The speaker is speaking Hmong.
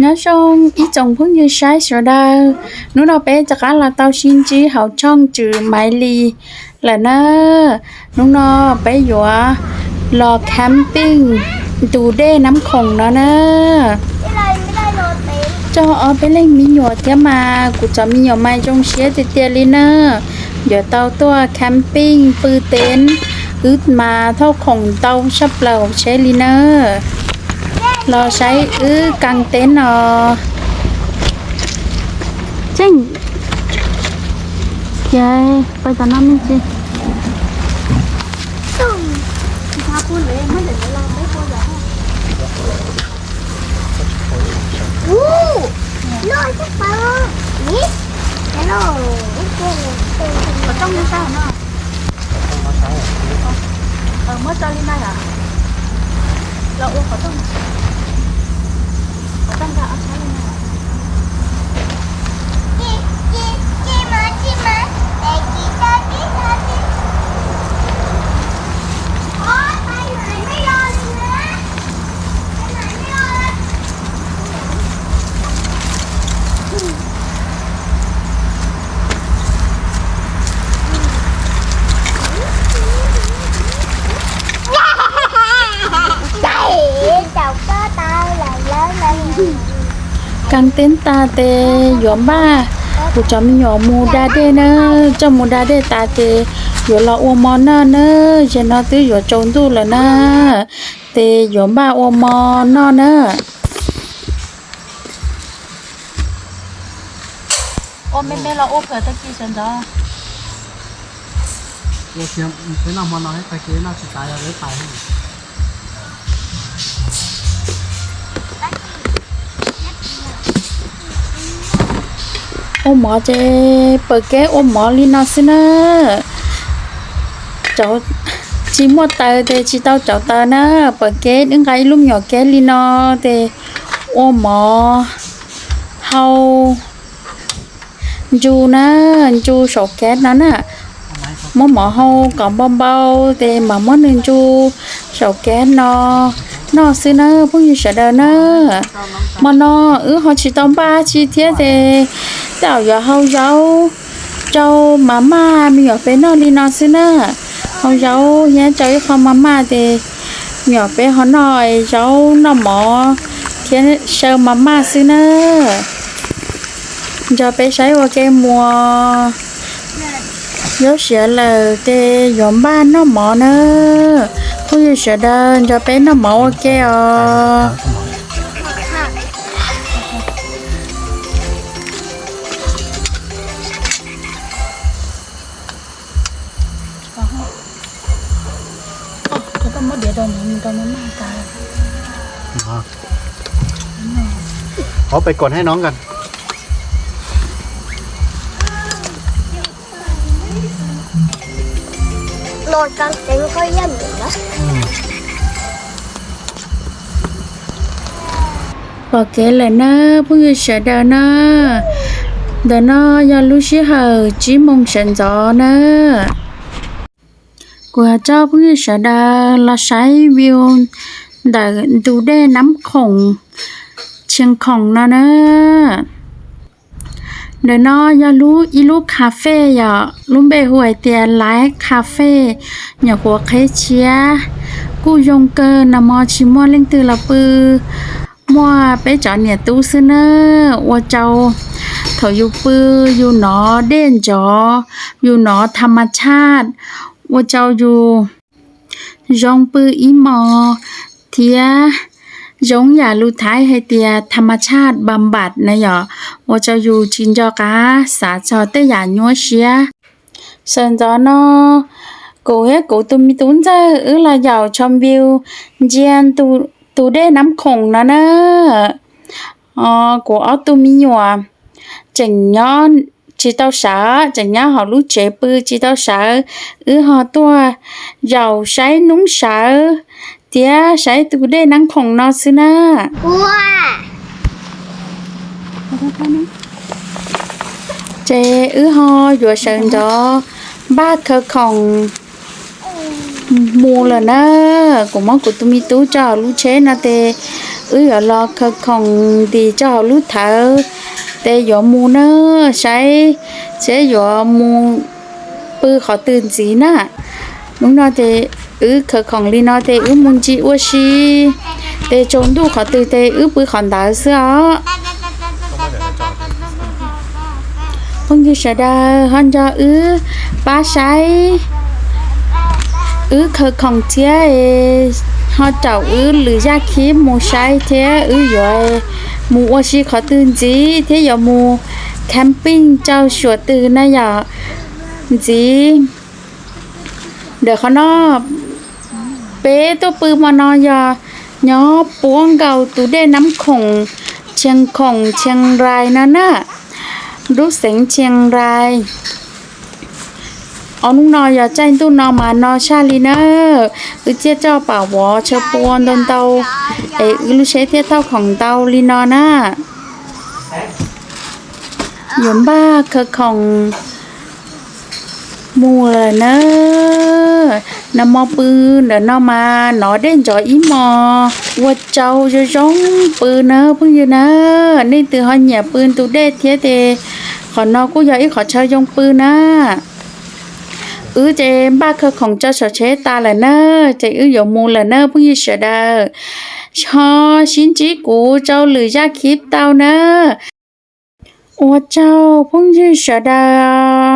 Nyob zoo ib tsoom phooj ywg saib sawv daws, hnub no peb rov qab los tau sib ntsib hauv tshooj Tswv Maiv Lis lawm na. Hnub no peb yuav los camping tus dej Nab Khoom no na. Coj ob peb leeg me nyuam thiab mas kuv cov me nyuam mas zoo siab tiag tiag li na. Yuav tau tuaj camping pw teeb, wb mas thauj khoom ntau tshaj plaws hauv tsheb li na. Los saib wb kas teeb no. Tseeb, ces pais tom no me ntsis. Qhov rooj no saib no. Muab tso li no yom. Los ua qhov rooj. Qhov rooj nkag ob sab li no. Kas teeb tas ces yuav npaj kuv cov me nyuam mus da dej na. Coj mus da dej tas ces yuav los ua mov noj na. Zaum no twb yuav tsaus ntuj lawm na, ces yuav npaj ua mov noj na. Ua me me los ua phawm tag kis sawv ntxov. Ua mov ces pawg kev ua mov li no xwb na. Cov tsis muaj taws ces tsis tau cov taws na, pawg kev wb nqa ib lub me nyuam kev li no ces ua mov hau ntsu na, ntsu saum kev no na. Muab mov hau kom npau npau ces mam muab nws ntsu saum kev no noj xwb na phooj ywg sawv daws na. Hmo no wb ho tsis tau npaj tsi thiab ces tej zaum yuav hau zaub rau mas maj me nyuam peb noj li no xwb na. Hau zaub thiab rau ib qho mas maj ces me nyuam peb ho noj zaub noj mov thiab saw mas maj xwb na. Nrog peb saib ua ke mus. Zaub siav lawm ces yuav npaj noj mov na. Phooj ywg sawv daws nrog peb noj mov ua ke os. Pom kev lawm na phooj ywg sawv daws na. Ntawm no yog lub sij hawm tsib moos sawv ntxov na. Kuv coj phooj ywg sawv daws los saib view ntawm ntug dej Nab Khoom, Tshia Khoom no na. Ntawm no yog lub ib lub cafe yom, lub npe hu hais tias Live Cafe, nyuam qhuav qheb tshiab, kuj zoo kawg, nag hmo tsis muaj leej twg los pw, muaj peb cov niam tub xwb na. Ua rau thaum yus pw yus hnov dej nrov, yus hnov tham mas tshaj, ua rau yus zoo pw ib hmos thiab zoo yam lus Thaib hais tias tham mas tshaj npa npam na yom, ua rau yus tsis nco qab xav txog tej yam nyuaj siab. Sawv ntxov no kuv thiab kuv tus me tub ntxawg wb los yaum tshauv npiu ntsia tus dej Nab Khoom no na. Kuv ob tug me nyuam tseem nyob tsis tau sawv, tseem nyob hauv lub tsev pw tsis tau sawv, wb ho tuaj yaum saib noob sawv thiab saib tus dej Nab Khoom no xwb na. Ces wb ho yuav sawv ntxov npaj khaws khoom mus lawm na. Kuv muab kuv tus me tub tso lub tsheb no ces Wb yuav los khaws khoom ntim rau hauv lub thawv, ces yuav mus na, saib seb yuav mus pw qhov twg ntxiv na. Hnub no ces wb khaws khoom li no ces wb mus ntsis ua si, ces tsaus ntuj qhov twg ces wb pw qhov ntawd xwb os. Phooj ywg sawv daws ho nco wb pab saib wb khaws khoom thiab, ho caum wb lwm zaj khib mus saib thiab wb yuav mus ua si qhov twg ntxiv thiab yuav mus camping rau suam twg na yom ntxiv. Ntawm qhov no peb tuaj pw hmo no yog nyob puab nkaus tus dej Nab Khoom, Tsheej Khoom, Tsheej Rais no na, lub xeev Tsheej Rais. Ob hnub no yog caij ntuj no mas no tshaj li na, wb thiaj coj pam vov tshaw pua ntau ntau, es wb lub tsheb thiaj thauj khoom ntau li no na. Yuav npaj khaws khoom mus lawm na. Nag hmo pw ntawm no mas nov dej ntsov ib hmos, ua tsaug zoo zoo pw na phooj ywg na. Nej leej twg ho nyiam pw ntug dej thiab ces qhov no kuj yog ib qhov chaw zoo pw na. Wb ces npaj khaws khoom tso saum tsheb tas lawm na, ces wb yuav mus lawm na phooj ywg sawv daws. Ho sib ntsib kuv rau lwm zaj khib tau na. Ua tsaug phooj ywg sawv daws.